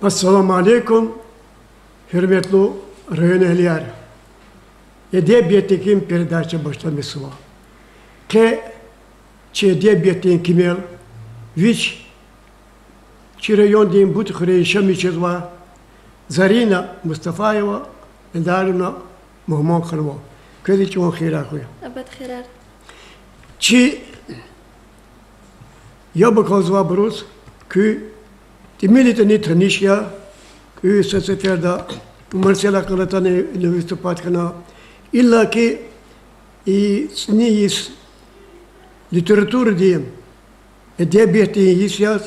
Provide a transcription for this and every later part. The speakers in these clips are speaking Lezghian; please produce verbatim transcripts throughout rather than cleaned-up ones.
Ассаламу алейкум, гьуьрметлу районэгьлияр! Эдебиятдин ким передача башламишзава. Къе чи эдебиятдин кимел, вич чи райондин Бутхуьре яшамиш жезвай Зарина Мустафаева Эльдаровна мугьман хьанва. Квез и чӀаван хийирар хьуй. Абад хийирар. Чи яб акалзавайбуруз куь тӀимил ятӀани таниш я, куьн са сеферда Марсель Акъилатани выступать хьана. Иллаки и цӀинин йис литературадин, эдебиятдин йис яз,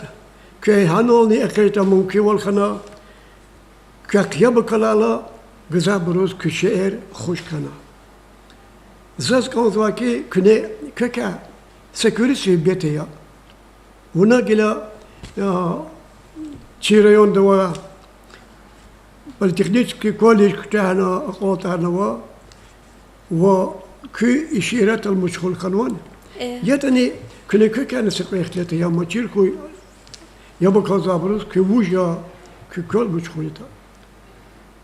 квез гьанални экъечӀдай мумкинвал хьана, квехъ яб акалайла, гзафбуруз куь шиир хуш хьана. Заз кӀанзава хьи, куьне квекай са куьруь суьгьбет ая. Вуна гила, а, чи районда авай политехнический колледж куьтягьна акьалтӀарнава ва куьн и шииратал машгъул хьанвани? Э. ЯтӀани куьне квекайни са кьве ихтилат ая, ам чир хьуй, яб акалзавайбуруз куьн вуж я, куьн квел машгъул ятӀа.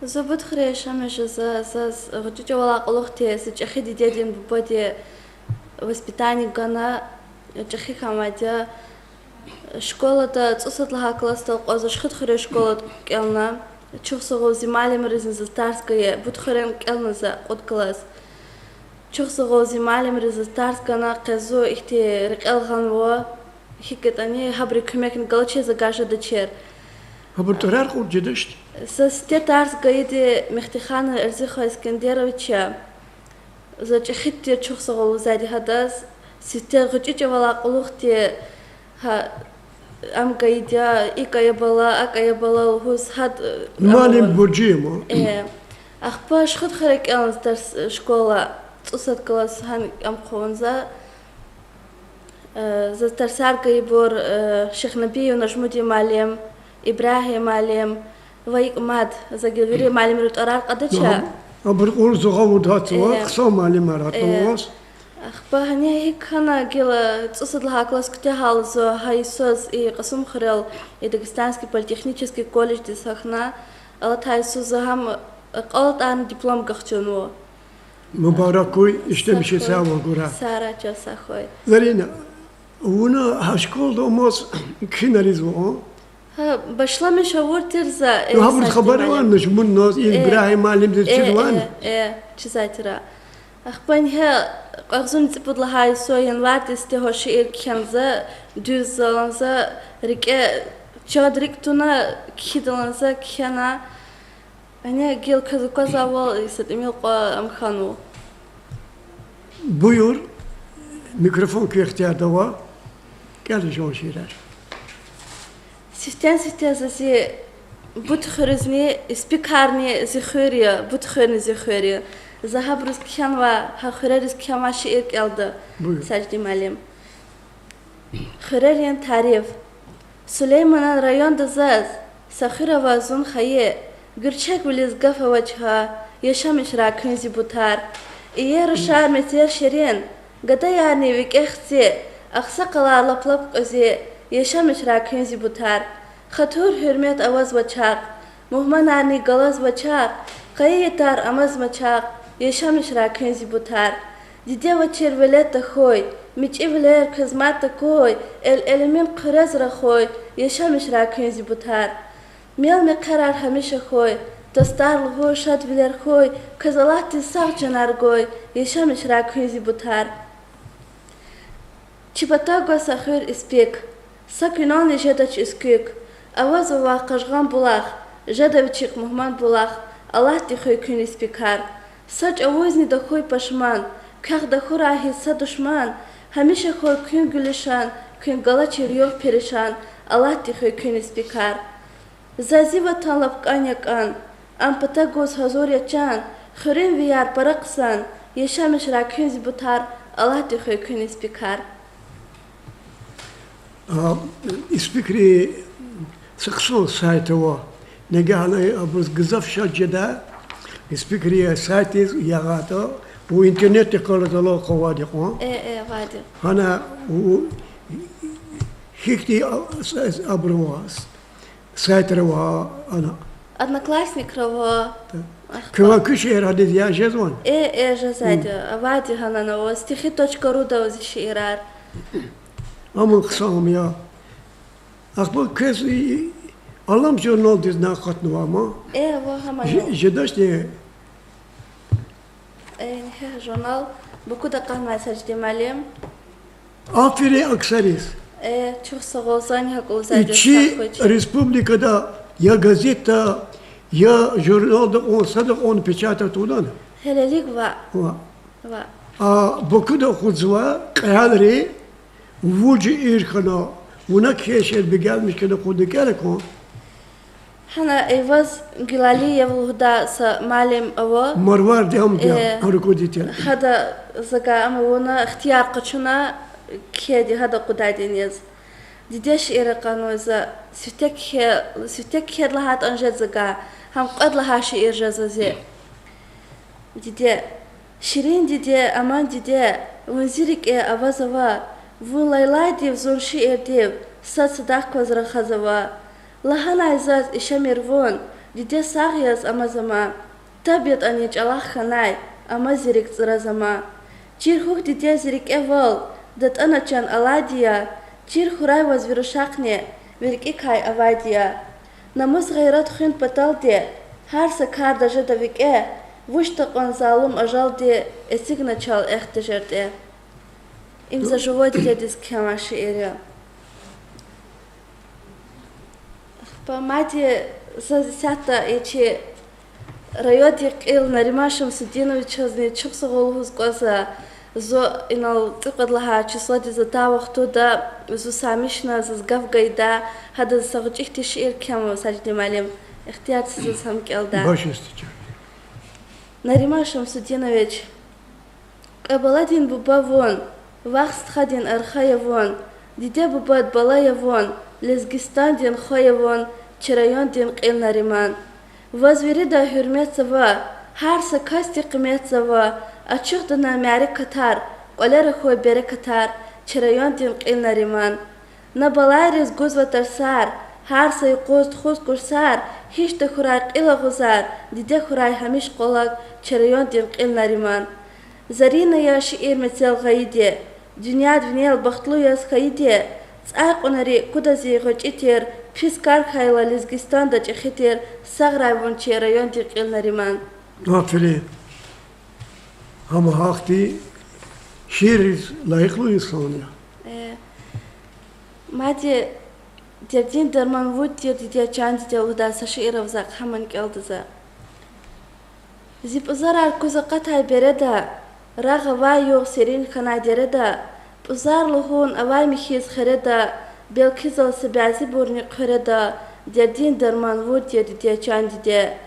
Зун Бутхуьре яшамиш жезва, заз гъвечӀи чӀавалай кьулухъди зи чӀехи дидедин, бубадин воспитание гана, чӀехи хьанвайди я. Школада цӀусад лагьай классдал кьван зун Шихидхуьре школада кӀелна. Чухсагъул зи муаллимризни заз тарс гайи, Бутхуьрени кӀелна за кьуд класс. Чухсагъул зи муаллимриз заз тарс гана, къе зун ихьтин рекьел гъанва, гьикӀ ятӀани гьабурун куьмекни галачиз агакьдачир. Гьабурун тӀварар кьурди жедачни? Заз сифте тарс гайиди Мехтиханов Эрзихъан Эскендерович я. За чӀехиди тир, чухсагъул лугьузвайди гьадаз, сифте гъвечӀи чӀавалай кьулухъди гьа, ам гайиди я, икӀ ая бала, акӀ ая бала лугьуз гьад, э, муаллим буржи я ман. Э, ахпа Шихидхуьре кӀелна за тарс, э, школа, цӀусад класс гьана ам хъувуна за. Э, заз тарсар гайибур, э, Шихнабиев Нажмудин муаллим, Ибрагьим муаллим ва икӀ мад, за гила вири муаллимрин тӀварар кьадач. Абур кьур зугъавуд гьатзава, э, хъсан муаллимар гьатнаваз. Ахпа гьана гьикӀ хьана, гила цӀусад лагьай класс куьтягьайла зун гьа йисуз и Кьасумхуьрел, и Дагестанский политехнический колледждиз гьахьна, алатай йисуз за гьам акьалтӀарна диплом гахчунва. Мубарак хьуй, иштемиши сагъвал гурай. Сагърай, чан сагъ хьуй. Зарина, вуна гьа школада амаз кхьинар ийизва, а? Гьа, башламиш авур тир за, э, гьабуруз хабар авани, Нажмудиназ, э, Ибрагьим муаллимдиз, э, чизвани? Э, э, чизвай тир. Ахпа ингье кьве агъзурни цӀипуд лагьай йисуз январдиз сифте гьа шиир кхьена за, дуьз залан за, рикӀе чан рикӀ туна кхьидалан за кхьена. Гьана гила квез аквазвайвал, са тӀимил кьван ам хьанва. Буюр, микрофон куь ихтиярда ава. КӀела жуван шиирар. Сифтени-сифте за зи Бутхуьрезни, Испикарни зи хуьр я, Бутхуьрни зи хуьр я. За гьабуруз кхьенвай, гьа хуьрериз кхьенвай шиир кӀелда. Буюр. Сажидин муаллим. Хуьрерин тариф. Сулейманан районда заз са хуьр ава зун хайи, гуьрчегвилиз гаф авач гьа, яшамишрай куьн зи бутар. Иер рушар, мецер ширин, гадаярни викӀегь хци, агъсакъалар лап-лап кьуьзуь, яшамишрай куьн зи бутар. Хатур-гьуьрмет авазва чахъ, мугьманарни галазва чахъ, къайи ятар амазма чахъ, яшамишрай куьн зи бутар. Диде авачир велед тахьуй, мичӀивилер квез мад такуй, эл-элемин хъуьрез рахуй, яшамишрай куьн зи бутар. Мел-мехъерар гьамиша хьуй, дустар лугьуз шадвилер хьуй, квез Аллагьди сагъ чанар гуй, яшамишрай куьн зи бутар. Чи патав гвай са хуьр Испик, са куьнални жедач уьскуьк, авазва вахъ къажгъан булах, жеда вичихъ мугьман булах, Аллагьди хуьй куьн Испикар. Са чӀавузни тахьуй пашман, квехъ тахьурай гьич са душман, гьамиша хьуй куьн гуьлуьшан, куьн галачир югъ-перишан, Аллагьди хуьй куьн Испикар. За зи ватан лап кӀан я кӀан, ам патав гуз гьазур я чан, хуьруьнвияр пара хъсан, яшамишрай куьн зи бутар, Аллагьди хуьй куьн Испикар. А, Испикрин са хъсан сайт ава. Нагагьна абуруз гзаф шад жеда. Испикрин сайтдиз ягъайтӀа, вун интернетдихъ галаз алакъа авайди я кьван. Э, э, авайди я. Гьана вун гьихьтин, а, с-, с-, абур ава, с-, Сайтра ава ана. Одноклассникра ава. Ахпа. Квевай куь шиирар гьадиз яз жезвани? Э, э, жезвайди я. Авайди гьанана ава. Стихи точка руда ава зи шиирар. Аман хъсан я. Ахпа квез и Алам журналдиз акъатнавай ман. Э, ава гьаман. Жи-, жедачни? Э, ингье журнал Бакуда акъатнавай, Сажидин муаллим. Аферин а ксариз. Э, чухсагъул, зани гьакӀ лугьузвайди я, чи республикада я газетда, я журналда кьван, сада кьван печатать авуна? Гьелелиг ваъ. Ваъ. Ваъ. А Бакуда акъудзавай кьялри вуж шиир хьана, вуна кхьей шиир бегенмиш хьана, акъудна кӀела кван. Гьана Эйваз Гилалиев лугьудай са муаллим ава. Марварди ам я, э, руководитель. Гьада за гьа ам авуна ихтияр къачуна кхьейди, гьада акъудайди я низ. Диде шиир акъатнавай за, сифте кхье-, сифте кхьейд лагьайтӀани жеда за гьа, гьам кьвед лагьай шиир жезва зи. Диде. Ширин диде, аман диде, вун зи рикӀе аваз ава, вун лайлайдив, зун шиирдив сад-садахъ кваз рахаз ава. Лагьанай заз ишемир вун, диде сагъ яз амаз ама, таб ятӀани чӀалахъ хьанай, амма зи рикӀ цӀраз ама. Чир хьухь, диде, зи рикӀе вал, датӀана чан алайди я, чир хьурай ваз ви рушахъни, ви рикӀикай авайди я. Намус-гъейрат хуьн паталди, гьар са карда жеда викӀегь, вучда кьван залум ажалди, эцигна чал эхь тежер тӀе. Им за жуван дидедиз кхьенвай шиир я. Ахпа мад заз исятда и чи райондин кьил Нариман Шамсудиновичазни чухсагъул лугьуз кӀанзава. Зун инал цӀикьвед лагьай числодиз атай вахтунда зун саймишна, заз гаф гайида, гьадаз са гъвечӀи хьтин шиир кхьенва, Сажидин муаллим. Ихтияр це заз гьам кӀелда. Баш, стха. Нариман Шамсудинович. Кьве баладин буба вун, вах стхадин арха я вун, диде-бубад бала я вун, Лезгистандин хва я вун, чи райондин кьил Нариман. Ваз вирида гьуьрметзава, гьар са касди къиметзава, ачухдана мярекатар, кӀвалера хьуй берекатар, чи райондин кьил Нариман. На балайриз гузва тарсар, гьар са юкъуз тухуз курсар, гьич тахьурай кьил агъузар, диде хьурай гьамиша къвалав, чи райондин кьил Нариман. Зарина я шиир мецел гъайиди, дуьньяд винел бахтлу яз хьайиди, цӀай кьунари куда зи гъвечӀи тир, пис кар хьайила Лезгистанда чӀехи тир, сагърай вун, чи райондин кьил Нариман. Аферин. Гьам гьахьтин шиирриз лайихлу инсан я. Э, мад Дердин дарман вун тир, диде чан диде лугьудай са шиир ава захъ, гьамни кӀелда за. Зи пӀузарар куз акъатай береда, рагъ авай югъ серин хьанай дереда, пӀузар лугьун авай михьиз хереда, белки зал са бязибурни хъуьреда, дердин дарман вун тир, диде чан диде.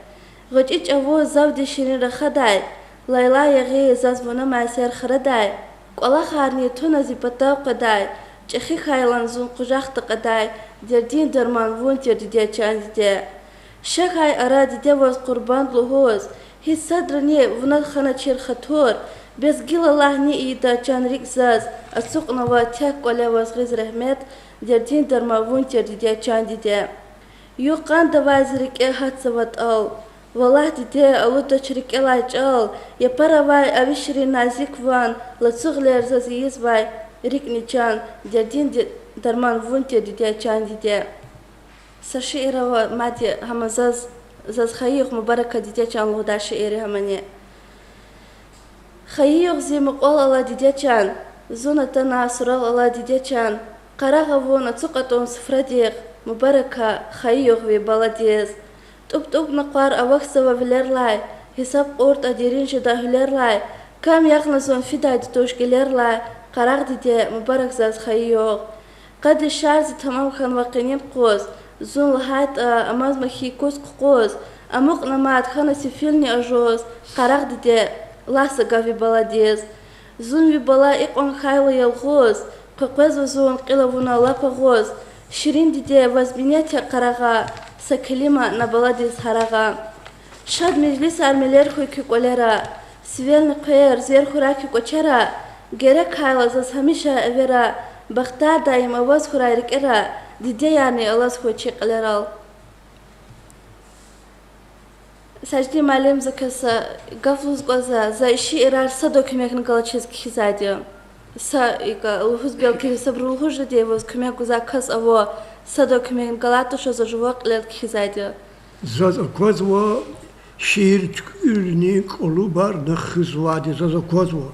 ГъвечӀи чӀавуз завди ширин рахадай, лайлай ягъиз заз вуна майсер храдай, кӀвалахарни туна зи патав къведай, чӀехи хьайилани зун къужахда кьадай, дердин дарман вун тир, диде чан диде. Ша хьай ара, диде, ваз къурбанд лугьуз, гьич садрани вуна хьаначир хатур, бес гила лагь ни ийида чан рикӀ заз, ацукьнава тек кӀвале ваз гъиз регьмет, дердин дарман вун тир, диде чан диде. Югъ-къандавай зи рикӀе гьатзава тӀал. Валлагь, диде, алудач рикӀелай чӀал, япара авай а ви ширин назик ван, лацу гъилер заз ийизвай рикӀни чан, дердин ди-, дарман вун тир, диде чан диде. Са шиир ава мад, гьам заз, заз хайи югъ мубарак, диде чан лугьудай шиир я гьамни. Хайи югъ зи мукьвал ала, диде чан, зун атана сурал ала, диде чан, къарагъ авун ацукьун суфрадихъ, мубарак хайи югъ ви баладиз. ТӀуб-тӀуб накъвар авахьзава вилерлай, гьисаб кьуртӀа дерин жеда гьуьлерлай, кам яхъна зун фидайди туш гъилерлай, къарагъ, диде, мубарак заз хайи югъ. Къад яшар зи тамам хьанва къенин къуз, зун лагьайтӀа, амазма хьи куз-хъукъуз, амукьна мад хьана сефилни ажуз, къарагъ, диде, лагь са гаф ви баладиз. Зун ви бала икьван хьайила ялгъуз, къекъвезва зун кьил авуна лап агъуз, ширин диде, ваз минет я, къарагъа, са келима на баладиз гьарагъа. Шад межлисар мелер хьуй куь кӀвалера, сивелни хъвер зер хьурай куь кӀвачера, герек хьайила заз гьамиша эвера, бахтар даим аваз хьурай рикӀера, дидеярни алаз хьуй чи кьилерал. Сажидин муаллим, за квез са гаф лугьуз кӀанзава, за шиирар сада куьмекни галачиз кхьизвайди я. Са икӀ лугьуз, белки, сабур лугьуз жеди, ваз куьмек гузвай кас ава, сада куьмекни галай туш, за жува кьилел кхьизвайди я. Заз аквазва шиир туькӀуьрунин кӀалубар нахъ хуьзвайди, заз аквазва.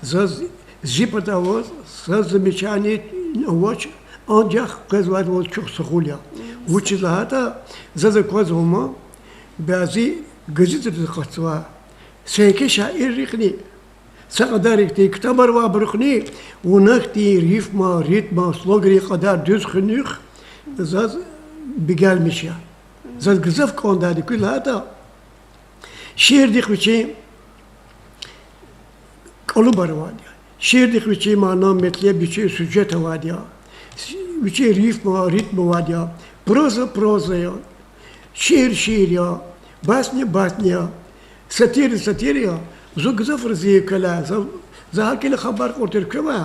Заз зи патай аваз, заз замечание авач, анжах къвезвайвал чухсагъул я. Вучиз лагьайтӀа, заз аквазва ман, бязи газетриз акъатзава, са еке шаиррихъни, са кьадар ихьтин ктабар авайбурухъни, вуна хьтин рифма, ритма, слогрин кьадар дуьз хуьнуьх заз бегенмиш я. Заз гзаф кӀандайди куьн лагьайтӀа, шиирдихъ вичин кӀалубар авайди я. Шиирдихъ вичин мана, метлеб, вичин сюжет авайди я. Вичин рифма, ритм авайди я. Проза проза я. Шиир шиир я. Басня басня я. Сатира сатира я. Зун гзаф рази я квелай. За, за гьакӀ хабар кьуртир квевай.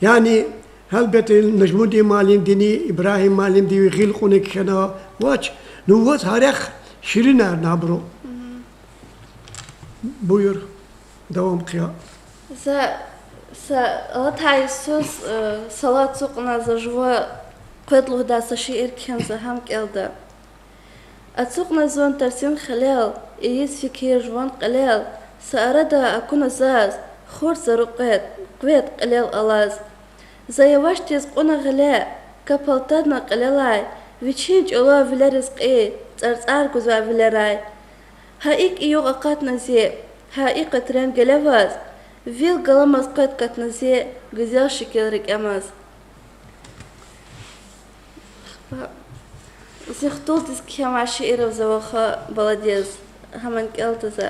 Яни, гьелбетда, Нажмудин муаллимдини, Ибрагьим муаллимди ви гъил кьуна кхьена вач. Ну, ваз гьаряхъ ширинарна абуру. Буюр, давам хъия. За са алатай йисуз, э, сала ацукьна, за жува къвед лугьудай са шиир кхьенва, за гьам кӀелда. Ацукьна зун тарцин хилел, ийиз фикир жуван кьилел, са арада акуна заз, хурт за рукъвед, къвед кьилел алаз. За явашдиз кьуна гъиле, кап алтадна кьилелай, вичин чӀулав вилериз кьий, цӀарцӀар гузвай вилерай. Гьа икӀ югъ акъатна зи, гьа и къатрен геле ваз, вил галамаз къвед катна зи, гуьзел шикил рикӀемаз. Зи хтулдиз кхьенвай шиир я, за ваха баладиз, гьамни кӀелда за.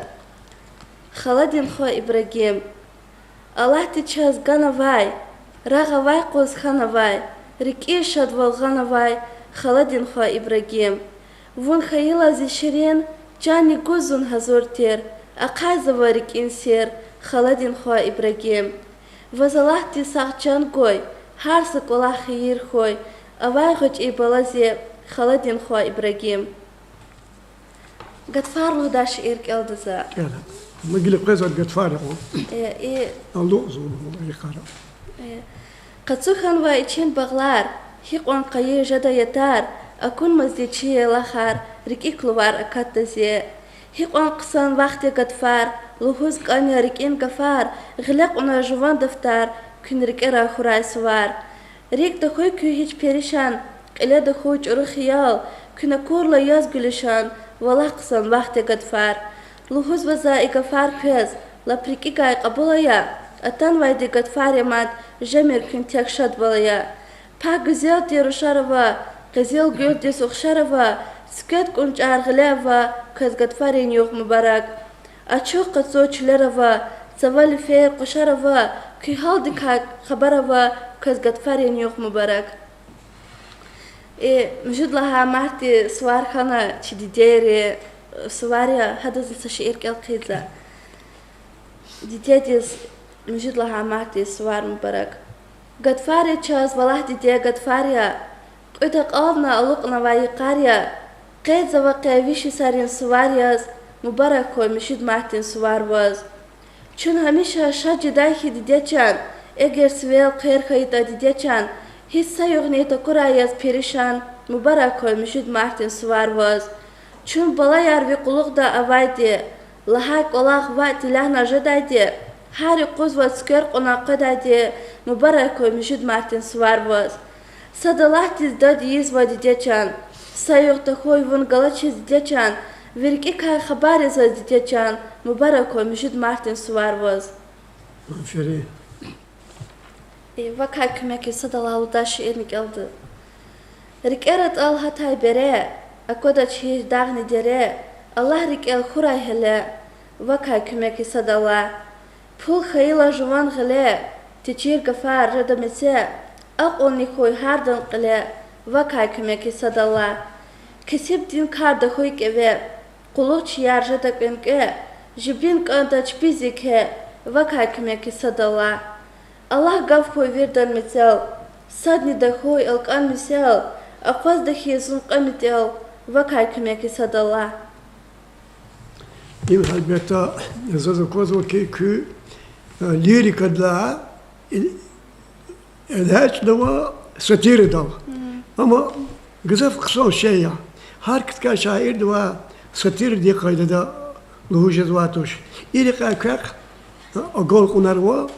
Халадин хва Ибрагим. Аллагьди чаз ганавай, рагъ авай къуз хьанавай, рикӀиз шадвал гъанавай, халадин хва Ибрагим. Вун хьайила зи ширин, чанни гуз зун гьазур тир, ахъайзава рикӀин сир, халадин хва Ибрагим. Ваз Аллагьди сагъ чан гуй, гьар са кӀвалах хийир хьуй, авай гъвечӀи бала зи, халадин хва Ибрагим. Гатфар лугьудай шиир кӀелда за. КӀела. Ма гила къвезвайди гатфар я кьван. Э, и- Алукьзава, икьара. Э, къацу хьанва ичин багълар, гьикьван къайи жеда ятар, акунмазди чи елахар, рикӀик лувар акатда зи. Гьикьван хъсан вахт я гатфар, лугьуз кӀан я рикӀин гафар, гъиле кьуна жуван дафтар, куьн рикӀера хьурай сувар. РикӀ тахьуй куь гьич перишан, кьиле тахьуй чӀуру хиял, куьн акурла яз гуьлуьшан, валлагь хъсан вахт я гатфар. Лугьузва за и гафар квез, лап рикӀикай кьабул ая, атанвайди гатфар я мад, жемир куьн тек шадвал ая. Пак гуьзел тир рушар ава, къизил гуьлдиз ухшар ава, цуьквед кӀунчӀар гъиле ава, квез гатфарин югъ мубарак. Ачух къацу чуьллер ава, цава лифер къушар ава, куь гьалдикай хабар ава, квез гатфарин югъ мубарак. И муьжуьд лагьай мартдин сувар хьана чи дидейрин сувар я, гьадазни са шиир кӀел хъийида за. Дидедиз муьжуьд лагьай мартдин сувар мубарак. Гатфар я чаз, валлагь, диде, гатфар я. Кьуьд акьална алукьнавай йикъар я. Къейдзава къе виш йисарин сувар яз, мубарак хьуй муьжуьд мартдин сувар ваз. Чун гьамиша шад жедай хьи, диде чан, эгер сивел хъвер хьайитӀа, диде чан, гьич са югъни такурай яз перишан, мубарак хьуй муьжуьд мартдин сувар ваз. Чун балаяр ви кьулухъда авайди, лагьай кӀвалах ваъ тилагьна жедайди, гьар юкъуз ваз цуьквер кьуна къведайди, мубарак хьуй муьжуьд мартдин сувар ваз. Сад Аллагьдиз дад ийизва, диде чан, са югъ тахьуй вун галачиз, диде чан, ви рикӀикай хабар я заз, диде чан, мубарак хьуй муьжуьд мартдин сувар ваз. Аферин. Э, вакай куьмекиз садалай лугьудай шиирни кӀелда. РикӀер атӀал гьатай бере, аквадач гьич дагъни дере, Аллагь рикӀел хьурай гьеле, вакай куьмекиз садалай. Пул хьайила жуван гъиле, течир гафар жеда меце, акьулни хьуй гьардан кьиле, вакай куьмекиз садалай. Кесибдин кар тахьуй кӀеве, кьулухъчияр жеда кӀвенкӀве, жибин кӀанда чпиз еке, вакай куьмекиз садалай. Аллагь гаф хьуй виридан мецел, садни тахьуй элкъвен месел, акъвазда хьи зун кьве метӀел, вакай куьмекиз садалай. Им, гьелбетда, заз аквазва хьи, куь, э, лирикадилай, э, элячӀнава сатирадал. Амма гзаф хъсан шей я. Гьар кткай шаирдивай сатирадин къайдада лугьуз жезвай туш. И рекьяй квехъ, э, агалкьунар ава,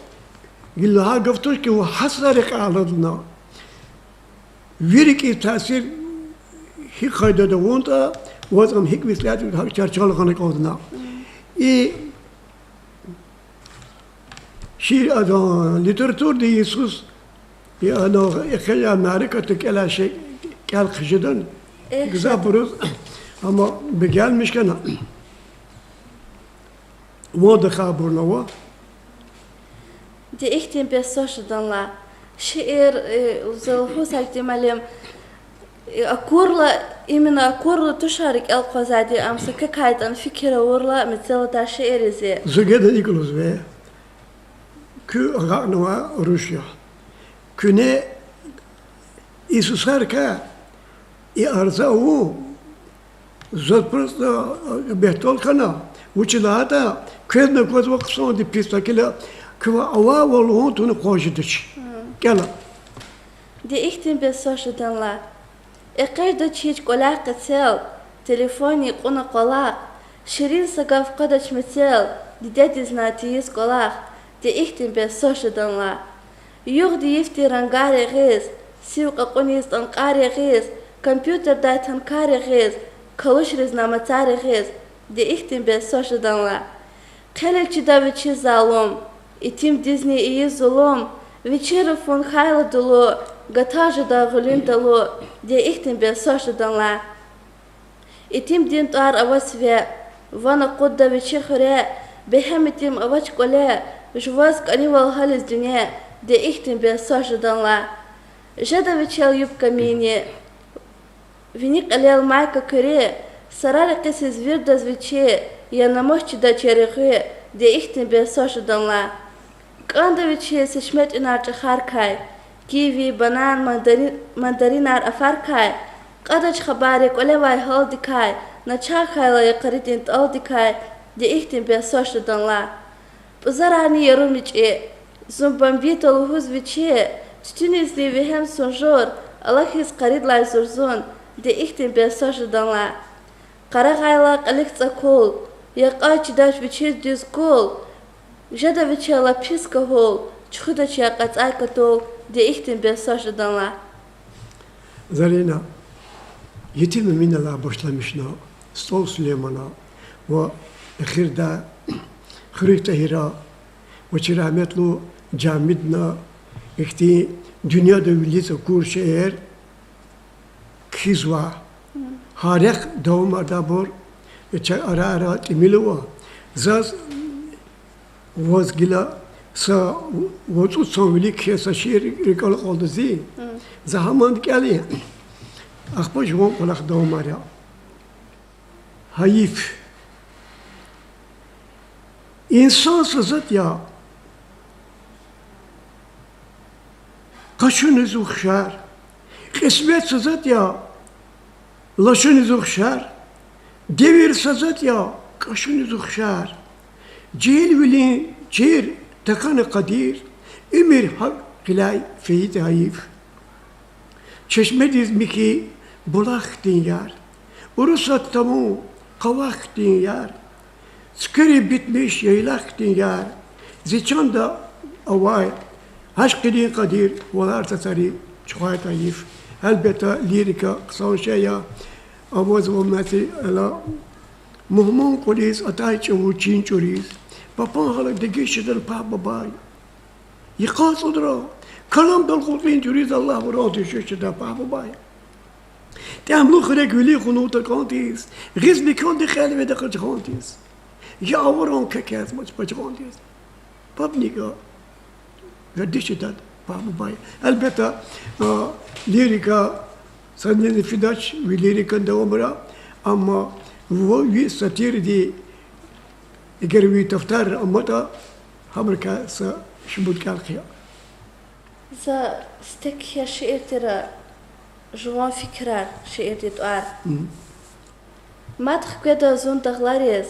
гила лагьай гаф туш хьи, вун гьасрай рекье алатна. Ви рикӀиз таъсир гьи къайдада авунатӀа, ваз ам гьикӀ веслят, гьакӀ чарчел гъана кӀанда. И шиир, а, литературадин йисуз, я, ана, эхир я мярекатда кӀелай шей, кӀел хъжедан гзафбуруз, амма бегенмиш хьана. Ван дахайбурни ава. Ди ихьтин бес сад жеданлай. Шиир, э, за лугьуз, Сажидин муаллим, э, акурла, именно акурла тушир рикӀел акъвазайди, ам са квекайтӀан фикир авурла мецел атай шиир я зи. Зун геда икӀ лугьузва: куьн агакьнавай руш я. Куьне и сусарикай и арза авун заз просто, э, бегьтал хьана, вучиз лагьайтӀа квезни аквазва хъсанди пис, гьакӀ хьайила куьн авайвал лугьун тавуна хъваз жедач. КӀела. Ди ихьтин бес сад жеданлай. ЭкъечӀдач гьич кӀваляй къецел, телефонни кьуна къвалахъ, ширин са гаф къведач мецел, дидедизни тийиз кӀвалах, ди ихьтин бес сад жеданлай. Югъди-йифди рангар ягъиз, сив кьакьуниз тӀанкьар ягъиз, компьютердай танкар ягъиз, калушризни мацар ягъиз, ди ихьтин бес сад жеданлай. Хъел ийиз чида вичиз залум, итимдизни ийиз зулум, вичин руфун хьайла дулу, гатаз жеда гъуьлуьн далу, ди ихьтин бес сад жеданлай. Итимдин тӀвар авач ве, ван акъудда вичин хуьре, бегьем итим авач кӀвале, жуваз кӀанивал гьализ дуьне, ди ихьтин бес сад жеданлай. Жеда вичел юбка-мини, вини кьилел майка куьруь, сарар экъисиз вирдаз вичи, я намус чидач, я регъуь, ди ихьтин бес сад жеданлай. КӀанда вичиз сечме тӀуьнар чӀахарикай, киви, банан, мандари-, мандаринар афарикай, кьадач хабар я кӀвалевай гьалдикай, начагъ хьайла я къаридин тӀалдикай, ди ихьтин бес сад жеданлай. ПӀузарарни яру мичӀи, зун бомбита лугьуз вичи, туьтуьнизни вегьена сунжур, алахьиз къаридлай зурзун, ди ихьтин бес сад жеданлай. Къарагъайла кьилихъ цӀакул, я кьаз чидач вичиз дуьз кул, жеда вичел лап пис кагьул, чуьхуьдач я кьацӀай катул, ди ихьтин бес сад жеданлай. Зарина, Етим Эминалай башламишна, СтӀал Сулеймана ва эхирда Хуьруьг Тагьира ва чи рагьметлу Жамидна ихьтин дуьньяда вилиз акур шейэр кхьизва. Гьа рехъ давамардайбур, э, ча ара-ара тӀимил ава. Заз ваз гила са вацӀуцан вилик кхьей са шиир рикӀел акьалда зи. За гьаман кӀелин, ахпа жуван кӀвалах давамар я. Гьайиф. Инсан са затӀ я къачуниз ухшар. Кьисмет са затӀ я лашуниз ухшар. Девир са затӀ я кӀашуниз ухшар. Жегьилвилин чир такӀана къадир, уьмуьр гьакӀ гъиляй фейитӀа гьайиф. Чешмедиз михьи булах хьтин яр, Урусат тамун къавах хьтин яр, цуькверив битмиш яйлах хьтин яр, зи чанда авай ашкъидин къадир, валар цацари чухвайтӀа гьайиф. Гьелбетда, лирика хъсан шей я, авазва мецел ала: мугьман кӀвализ атай чӀавуз чин чӀуриз, папан гьалак дегиш жеда пагь бубай. Йикъан цӀудра каламдал кьуьлуьн чӀуриз, Аллагь варан тежез жеда пагь бубай. ТӀямлу хуьрек вилин хьунув такӀан тийиз, гъиз меканди кьел веда къажгъан тийиз. Я аваран квекъвезмач пачгъан тийиз. Паб никӀа вердиш жеда пагь бубай. Гьелбетда, а, лирика, садни фидач ви лирикан давамара, амма ви сатиради, эгер ви тафтар аматӀа, гьабурукай са шумуд кӀел хъия. За сифте кхьей шиир тир, Жуван фикирар шиирдин тӀвар. Мад хкведа зун дагълариз,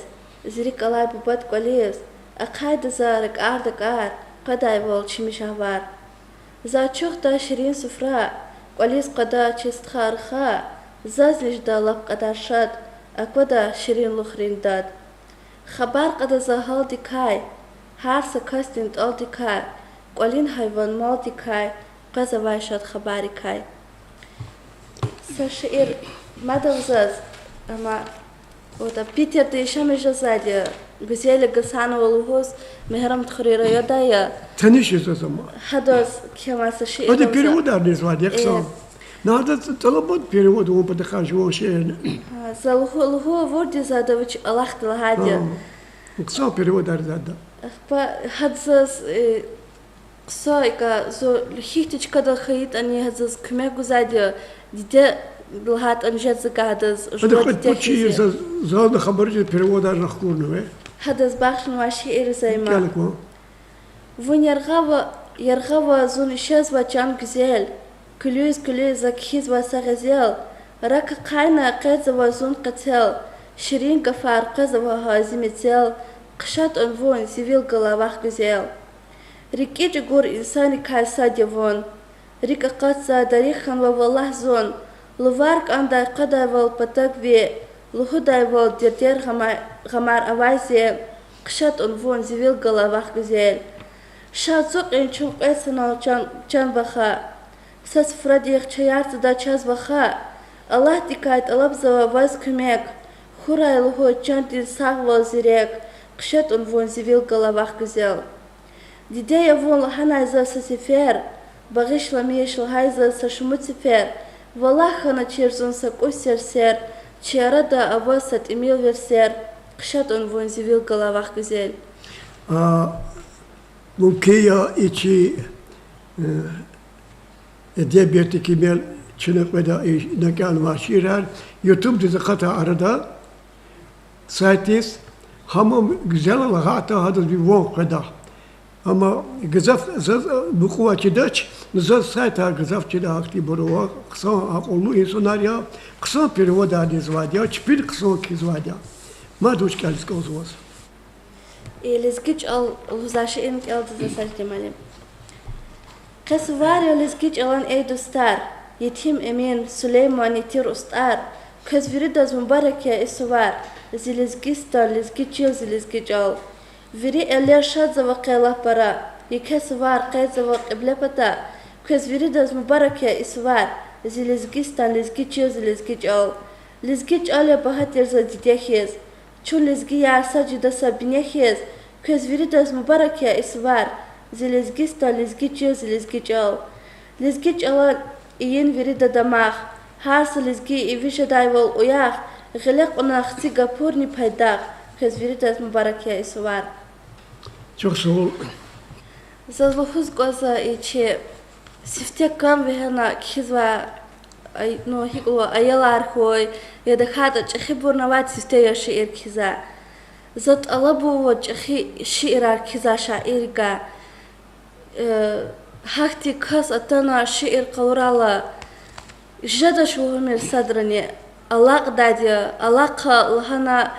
Зи рикӀ алай бубад кӀвализ ахъайда за ракӀар-дакӀар, къведайвал чими шагьвар. За ачухда ширин суфра, кӀвализ къведа чи стха-арха, зазни жеда лап кьадар шад, аквада ширин лухрин дад. Хабар кьада за гьалдикай, гьар са касдин тӀалдикай, кӀвалин гьайван малдикай, къвезавай шад хабарикай. Са шиир мад ава заз, амма, вот, а, Питерда яшамиш жезвайди я, Гуьзела Гасанова лугьуз, Мегьарамдхуьруьн райондай я. Таниш я заз амма. Гьадаз кхьенвай са шиир ава за. Гьада переводар незвайди я хъсан. Э, на, гьада тӀалабун перевод авун патахъай жуван шиирни. Гьа, за лугьу-, лугьу авурди я за ада вич алахъда лагьайди я. Гьа. Хъсан переводар я ада. Ахпа гьада заз, э, хъсан, икӀа, зун гьихьтин чкадал хьайитӀани гьада заз куьмек гузвайди я, диде лагьайтӀани жеда за гьадаз, жуван диде хьиз я. Заз, зазни хабар жез переводар ахкурнава. Гьадаз бахшнавай шиир я за им. КӀела кван. Вун яргъава, яргъава, зун ишезва, чан гуьзел. Куьлуьз-куьлуьз за кхьизва са гъезел, рак ахъайна къвезава зун къецел, ширин гафар къвезава гьа зи мецел, хъша тӀун вун зи вил галай вах гуьзел. РикӀи чӀугур инсанрикай сад я вун, рикӀ акъатзавай дарих хьанва валлагь зун, лувар кӀандай къведайвал патав ви, лугьудайвал дердер, гъамай-, гъамар авай зи, хъша тӀун вун зи вил галай вах гуьзел. Ша ацукьин чун кьвед санал, чан, чан ваха, са суфрадихъ чаяр цада чаз ваха, Аллагьдикай тӀалабзава ваз куьмек, хьурай лугьуз чандин сагъвал, зирек, хъша тӀун вун зи вил галай вах гуьзел. Диде я вун лагьанай заз са сефер, багъишламиш лагьай заз са шумуд сефер, валлагь хьана чир зун са кӀус серсер, чи арада аваз са тӀимил версер, хъша тӀун вун зи вил галай вах гуьзел. А, мумкин я, и чи, э, эдебиятдин кимел чна кьведа и накӀанвай шиирар ютубдиз акъатай арада, сайтдиз, гьам гуьзел лагьайтӀа, гьадаз ви ван къведа. Амма гзаф заз мукьувай чидач, ну заз сайтар гзаф чида, ахьтинбур ава, хъсан акьуллу инсанар я, хъсан переводар незвайди я, чпин хъсан кхьизвайди я. Мад вуч кӀелиз кӀанзава ваз? И лезги чӀал лугьузвай шиирни кӀелда за, Сажидин муаллим. Къе сувар я лезги чӀалан, эй дустар, Етим Эмин, Сулейман, Етир устӀар, квез виридаз мубарак я и сувар, зи Лезгистан, лезги чил, зи лезги чӀал. Вири элер шадзава къе лап пара, еке сувар къейдзава кьибле пата, квез виридаз мубарак я и сувар, зи Лезгистан, лезги чил, зи лезги чӀал. Лезги чӀал я багьа тир заз диде хьиз, чун лезгияр сад жеда са бине хьиз, квез виридаз мубарак я и сувар, зи Лезгистан, лезги чил, зи лезги чӀал. Лезги чӀалан ийин вирида дамах, гьар са лезги иви жедайвал уях, гъиле кьуна хци гапурни пайдах, квез виридаз мубарак я и сувар. Чухсагъул. Заз лугьуз кӀанзава, и чи сифте кам вегьена кхьизвай, ай, ну, гьикӀ лугьун, аялар хьуй, я тахьайтӀа чӀехибурни авайд сифте я шиир кхьизвай. За тӀалабзава чӀехи шиирар кхьизвай шаиррикай. Э, гьахьтин кас атана шиир къалурайла, жедач лугьумир садрани, алакьдайди я, алакьа лагьана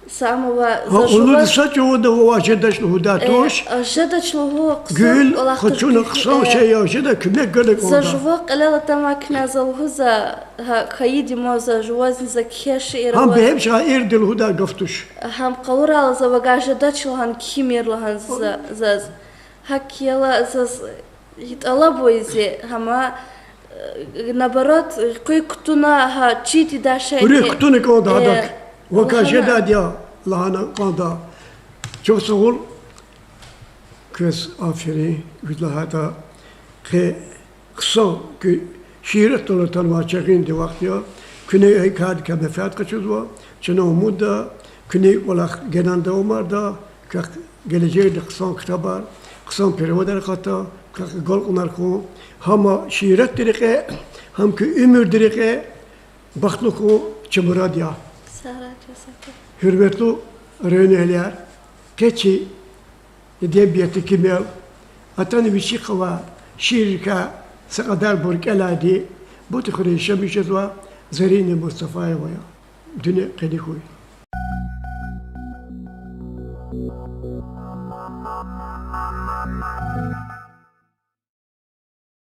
са ама ва, гьа, за жува са чӀавада ва жедач лугьудай туш. Э, жедач лугьуз хъсан кӀвалах къачуна, хъсан шей я, жеда куьмек гана кӀанда. За жува кьилел атанвай куьне за лугьузва, гьа, хьайиди ман, за жувазни за кхьей шиир ава. Гьам бегьем шаирди лугьудай гаф туш. Гьам къалурайла за вагай жедач лагьана кхьимир лагьана за, заз. ГьакӀ хьайила заз тӀалабзава зи, гьама, э, наоборот, къуй кутуна, гьа, чидай шейни, руьгь кутуна кӀанда гьадак. Э, вакай жедайди я лагьана кӀанда. Чухсагъул, квез аферин, вуч лагьайтӀа, къе хъсан, куь шииратдал атанвай чагъинди вахт я, куьне и кардикай менфят къачузва, чна умудда, куьне и кӀвалах генани давамарда, квехъ гележегда хъсан ктабар, хъсан переводар акъатда, квехъ агалкьунар хьун, гьам шииратдин рекье, гьам куь уьмуьрдин рекье бахтлу хьун чи мурад я. Гьуьрметлу районэгьлияр, къе чи эдебиятдин кимел атана вичихъ авай шииррикай са кьадарбур кӀелайди Бутхуьре яшамиш жезвай Зарина Мустафаева я. Дуьне къени хьуй.